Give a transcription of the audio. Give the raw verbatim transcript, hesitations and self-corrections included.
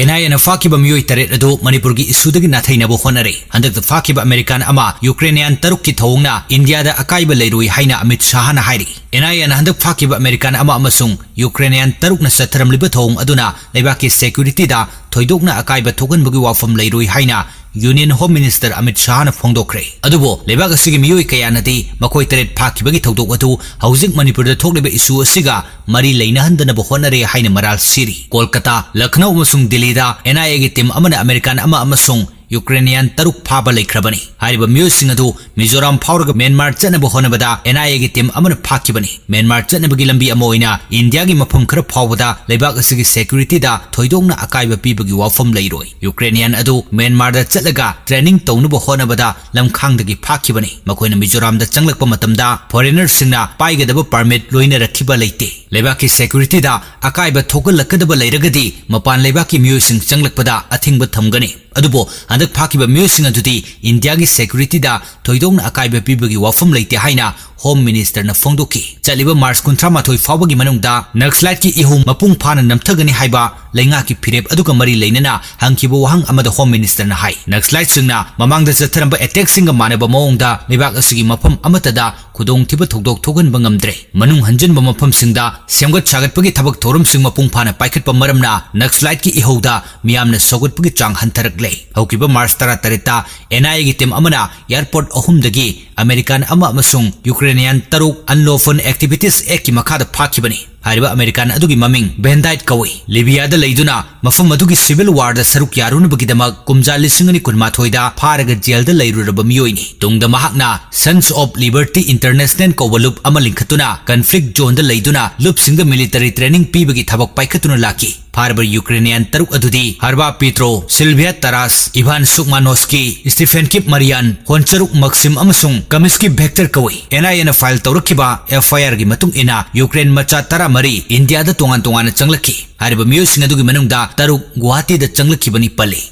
And ꯑꯥꯏ ꯑꯦꯅ ꯐꯥꯈꯤꯕ ꯃꯤꯑꯣꯏ ꯇꯔꯦꯠ ꯑꯗꯨ ꯃꯅꯤꯄꯨꯔꯒꯤ ꯏꯁꯨꯗꯒꯤ ꯅꯥꯊꯩꯅꯕ ꯍꯣꯠꯅꯔꯤ꯫ ꯍꯟꯗꯛꯇ ꯐꯥꯈꯤꯕ ꯑꯃꯦꯔꯤꯀꯥꯟ ꯑꯃ ꯌꯨꯀ꯭ꯔꯦꯅꯤꯌꯥꯟ ꯇꯔꯨꯛꯀꯤ ꯊꯧꯑꯣꯡꯅ ꯏꯟꯗꯤꯌꯥꯗ ꯑꯀꯥꯏꯕ ꯂꯩꯔꯣꯏ ꯍꯥꯏꯅ ꯑꯃꯤꯠ ꯁꯥꯍꯅ ꯍꯥꯏꯔꯤ꯫ ꯑꯦꯟ ꯑꯥꯏ ꯑꯦꯅ ꯍꯟꯗꯛ ꯐꯥꯈꯤꯕ ꯑꯃꯦꯔꯤꯀꯥꯟ ꯑꯃ ꯑꯃꯁꯨꯡ ꯌꯨꯀ꯭ꯔꯦꯅꯤꯌꯥꯟ ꯇꯔꯨꯛꯅ ꯆꯠꯊꯔꯝꯂꯤꯕ ꯊꯧꯑꯣꯡ ꯑꯗꯨꯅ ꯂꯩꯕꯥꯛꯀꯤ ꯁꯦꯀ꯭ꯌꯨꯔꯤꯇꯤꯗ ꯊꯣꯏꯗꯣꯛꯅ ꯑꯀꯥꯏꯕ ꯊꯣꯛꯍꯟꯕꯒꯤ ꯋꯥꯐꯝ ꯂꯩꯔꯣꯏ ꯍꯥꯏꯅ ꯌꯨꯅꯤꯌꯟ ꯍꯣꯝ ꯃꯤꯅꯤꯁꯇꯔ ꯑꯃꯤꯠ ꯁꯥꯍꯅ ꯐꯣꯡꯗꯣꯛꯈ꯭ꯔꯦ꯫ ꯑꯗꯨꯕꯨ ꯂꯩꯕꯥꯛ ꯑꯁꯤꯒꯤ ꯃꯤꯑꯣꯏ ꯀꯌꯥꯅꯗꯤ ꯃꯈꯣꯏ ꯇꯔꯦꯠ ꯐꯥꯈꯤꯕꯒꯤ ꯊꯧꯗꯣꯛ ꯑꯗꯨ ꯍꯧꯖꯤꯛ ꯃꯅꯤꯄꯨꯔꯗ ꯊꯣꯛꯂꯤꯕ ꯏꯁꯨ ꯑꯁꯤꯒ ꯃꯔꯤ ꯂꯩꯅꯍꯟꯗꯅꯕ ꯍꯣꯠꯅꯔꯦ ꯍꯥꯏꯅ ꯃꯔꯥꯜ ꯁꯤꯔꯤ꯫ ꯀꯣꯜꯀꯇꯥ, ꯂꯈꯅꯧ ꯑꯃꯁꯨꯡ ꯗꯤꯜꯂꯤꯗ ꯑꯦꯟ ꯑꯥꯏ ꯑꯦꯒꯤ ꯇꯤꯝ ꯑꯃꯅ ꯑꯃꯦꯔꯤꯀꯥꯟ ꯑꯃ ꯑꯃꯁꯨꯡ ꯌꯨꯀ꯭ꯔꯦꯅꯤꯌꯥꯟ ꯇꯔꯨꯛ ꯐꯥꯕ ꯂꯩꯈ꯭ꯔꯕꯅꯤ꯫ ꯍꯥꯏꯔꯤꯕ ꯃꯤꯑꯣꯏꯁꯤꯡ ꯑꯗꯨ ꯃꯤꯖꯣꯔꯥꯝ ꯐꯥꯎꯔꯒ ꯃ꯭ꯌꯥꯟꯃꯥꯔ ꯆꯠꯅꯕ ꯍꯣꯠꯅꯕꯗ ꯑꯦꯟ ꯑꯥꯏ ꯑꯦꯒꯤ ꯇꯤꯝ ꯑꯃꯅ ꯐꯥꯈꯤꯕꯅꯤ꯫ ꯃ꯭ꯌꯥꯟꯃꯥꯔ ꯆꯠꯅꯕꯒꯤ ꯂꯝꯕꯤ ꯑꯃ ꯑꯣꯏꯅ ꯏꯟꯗꯤꯌꯥꯒꯤ ꯃꯐꯝ ꯈꯔ ꯐꯥꯎꯕꯗ ꯂꯩꯕꯥꯛ ꯑꯁꯤꯒꯤ ꯁꯦꯀ꯭ꯌꯨꯔꯤꯇꯤꯗ ꯊꯣꯏꯗꯣꯛꯅ ꯑꯀꯥꯏꯕ ꯄꯤꯕꯒꯤ ꯋꯥꯐꯝ ꯂꯩꯔꯣꯏ꯫ ꯌꯨꯀ꯭ꯔꯦꯅꯤꯌꯥꯟ ꯑꯗꯨ ꯃ꯭ꯌꯥꯟꯃꯥꯔꯗ ꯆꯠꯂꯒ ꯇ꯭ꯔꯦꯅꯤꯡ ꯇꯧꯅꯕ ꯍꯣꯠꯅꯕꯗ ꯂꯝꯈꯥꯡꯗꯒꯤ ꯐꯥꯈꯤꯕꯅꯤ꯫ ꯃꯈꯣꯏꯅ ꯃꯤꯖꯣꯔꯥꯝꯗ ꯆꯪꯂꯛꯄ ꯃꯇꯝꯗ ꯐꯣꯔꯦꯅꯔꯁꯤꯡꯅ ꯄꯥꯏꯒꯗꯕ ꯄꯔꯃꯤꯠ ꯂꯣꯏꯅꯔꯛꯈꯤꯕ ꯂꯩꯇꯦ꯫ ꯂꯩꯕꯥꯛꯀꯤ ꯁꯦꯀ꯭ꯌꯨꯔꯤꯇꯤꯗ ꯑꯀꯥꯏꯕ ꯊꯣꯛꯍꯜꯂꯛꯀꯗꯕ ꯂꯩꯔꯒꯗꯤ ꯃꯄꯥꯟ ꯂꯩꯕꯥꯛꯀꯤ ꯃꯤꯑꯣꯏꯁꯤꯡ ꯆꯪꯂꯛꯄꯗ ꯑꯊꯤꯡꯕ ꯊꯝꯒꯅꯤ꯫ ꯑꯗꯨꯕꯨ ꯍꯟꯗꯛ ꯐꯥꯈꯤꯕ ꯃꯤꯑꯣꯏꯁꯤꯡ ꯑꯗꯨꯗꯤ ꯏꯟꯗꯤꯌꯥꯒꯤ ꯁꯦꯀ꯭ꯌꯨꯔꯤꯇꯤꯗ ꯊꯣꯏꯗꯣꯛꯅ ꯑꯀꯥꯏꯕ ꯄꯤꯕꯒꯤ ꯋꯥꯐꯝ ꯂꯩꯇꯦ ꯍꯥꯏꯅ ꯍꯣꯝ ꯃꯤꯅꯤꯁꯇꯔꯅ ꯐꯣꯡꯗꯣꯛꯈꯤ꯫ ꯆꯠꯂꯤꯕ ꯃꯥꯔꯆ ꯀꯨꯟꯊ꯭ꯔꯥ ꯃꯥꯊꯣꯏ ꯐꯥꯎꯕꯒꯤ ꯃꯅꯨꯡꯗ ꯅꯛꯁꯂꯥꯏꯠꯀꯤ ꯏꯍꯧ ꯃꯄꯨꯡ ꯐꯥꯅ ꯅꯝꯊꯒꯅꯤ ꯍꯥꯏꯕ ꯂꯩꯉꯥꯛꯀꯤ ꯐꯤꯔꯦꯞ ꯑꯗꯨꯒ ꯃꯔꯤ ꯂꯩꯅꯅ ꯍꯪꯈꯤꯕ ꯋꯥꯍꯪ ꯑꯃꯗ ꯍꯣꯝ ꯃꯤꯅꯤꯁꯇꯔꯅ ꯍꯥꯏ, ꯅꯛꯁꯂꯥꯏꯠꯁꯤꯡꯅ ꯃꯃꯥꯡꯗ ꯆꯠꯊꯔꯝꯕ ꯑꯦꯇꯦꯛꯁꯤꯡꯒ ꯃꯥꯟꯅꯕ ꯃꯑꯣꯡꯗ ꯂꯩꯕꯥꯛ ꯑꯁꯤꯒꯤ ꯃꯐꯝ ꯑꯃꯠꯇꯗ ꯈꯨꯗꯣꯡꯊꯤꯕ ꯊꯧꯗꯣꯛ ꯊꯣꯛꯍꯟꯕ ꯉꯝꯗ꯭ꯔꯦ꯫ ꯃꯅꯨꯡ ꯍꯟꯖꯤꯟꯕ ꯃꯐꯝꯁꯤꯡꯗ ꯁꯦꯝꯒꯠ ꯁꯥꯒꯠꯄꯒꯤ ꯊꯕꯛ ꯊꯧꯔꯝꯁꯤꯡ ꯃꯄꯨꯡ ꯐꯥꯅ ꯄꯥꯏꯈꯠꯄ ꯃꯔꯝꯅ ꯅꯛꯁꯂꯥꯏꯠꯀꯤ ꯏꯍꯧꯗ ꯃꯤꯌꯥꯝꯅ ꯁꯧꯒꯠꯄꯒꯤ ꯆꯥꯡ ꯍꯟꯊꯔꯛꯂꯦ꯫ ꯍꯧꯈꯤꯕ ꯃꯥꯔꯆ ꯇꯔꯥꯇꯔꯦꯠꯇ ꯑꯦꯟ ꯑꯥꯏ ꯑꯦꯒꯤ ꯇꯤꯝ ꯑꯃꯅ ꯑꯦꯌꯔꯄꯣꯔꯠ ꯑꯍꯨꯝꯗꯒꯤ ꯑꯃꯦꯔꯤꯀꯥꯟ ꯑꯃ ꯑꯃꯁꯨꯡ ꯌꯨꯀ꯭ꯔꯦꯅꯤꯌꯥꯟ ꯇꯔꯨꯛ Unlawful Activities Actꯀꯤ ꯃꯈꯥꯗ ꯐꯥꯈꯤꯕꯅꯤ꯫ ꯍꯥꯏꯔꯤꯕ ꯑꯃꯦꯔꯤꯀꯥꯟ ꯑꯗꯨꯒꯤ ꯃꯃꯤꯡ ꯚꯦꯟ ꯗꯥꯏꯠ ꯀꯧꯏ꯫ ꯂꯤꯕꯤꯌꯥꯗ ꯂꯩꯗꯨꯅ ꯃꯐꯝ ꯑꯗꯨꯒꯤ ꯁꯤꯚꯤꯜ ꯋꯥꯔꯗ ꯁꯔꯨꯛ ꯌꯥꯔꯨꯅꯕꯒꯤꯗꯃꯛ ꯀꯨꯝꯖꯥ ꯂꯤꯁꯤꯡ ꯑꯅꯤ ꯀꯨꯟꯃꯥꯊꯣꯏꯗ ꯐꯥꯔꯒ ꯖꯦꯜꯗ ꯂꯩꯔꯨꯔꯕ ꯃꯤꯑꯣꯏꯅꯤ꯫ ꯇꯨꯡꯗ ꯃꯍꯥꯛꯅ Sons of Liberty International ꯀꯧꯕ ꯂꯨꯞ ꯑꯃ ꯂꯤꯡꯈꯠꯇꯨꯅ ꯀꯟꯐ꯭ꯂꯤꯛ ꯖꯣꯟꯗ ꯂꯩꯗꯨꯅ ꯂꯨꯞꯁꯤꯡꯗ ꯃꯤꯂꯤꯇꯔꯤ ꯇ꯭ꯔꯦꯅꯤꯡ ꯄꯤꯕꯒꯤ ꯊꯕꯛ ꯄꯥꯏꯈꯠꯇꯨꯅ ꯂꯥꯛꯈꯤ꯫ ꯐꯥꯔꯕ ꯌꯨꯀ꯭ꯔꯦꯅꯤꯌꯥꯟ ꯇꯔꯨꯛ ꯑꯗꯨꯗꯤ Harba Petro, Silvia Taras, Ivan ꯁꯨꯛꯃꯥꯅꯣꯁꯀꯤ, Stefan Kip Marian, Honcharuk Maksym ꯑꯃꯁꯨꯡ ꯀꯃꯤꯁꯀꯤ ꯚꯦꯛꯇꯔ ꯀꯧꯏ꯫ ꯑꯦꯟ ꯑꯥꯏ ꯑꯦꯅ ꯐꯥꯏꯜ ꯇꯧꯔꯛꯈꯤꯕ ꯑꯦꯐ ꯑꯥꯏ ꯑꯥꯔꯒꯤ ꯃꯇꯨꯡ ꯏꯟꯅ ꯌꯨꯀ꯭ꯔꯦꯟ ꯃꯆꯥ ꯇꯔꯥꯃꯔꯤ ꯏꯟꯗꯤꯌꯥꯗ ꯇꯣꯉꯥꯟ ꯇꯣꯉꯥꯟꯅ ꯆꯪꯂꯛꯈꯤ꯫ ꯍꯥꯏꯔꯤꯕ ꯃꯤꯑꯣꯏꯁꯤꯡ ꯑꯗꯨꯒꯤ ꯃꯅꯨꯡꯗ ꯇꯔꯨꯛ ꯒꯨꯋꯥꯍꯥꯇꯤꯗ ꯆꯪꯂꯛꯈꯤꯕꯅꯤ ꯄꯜꯂꯤ꯫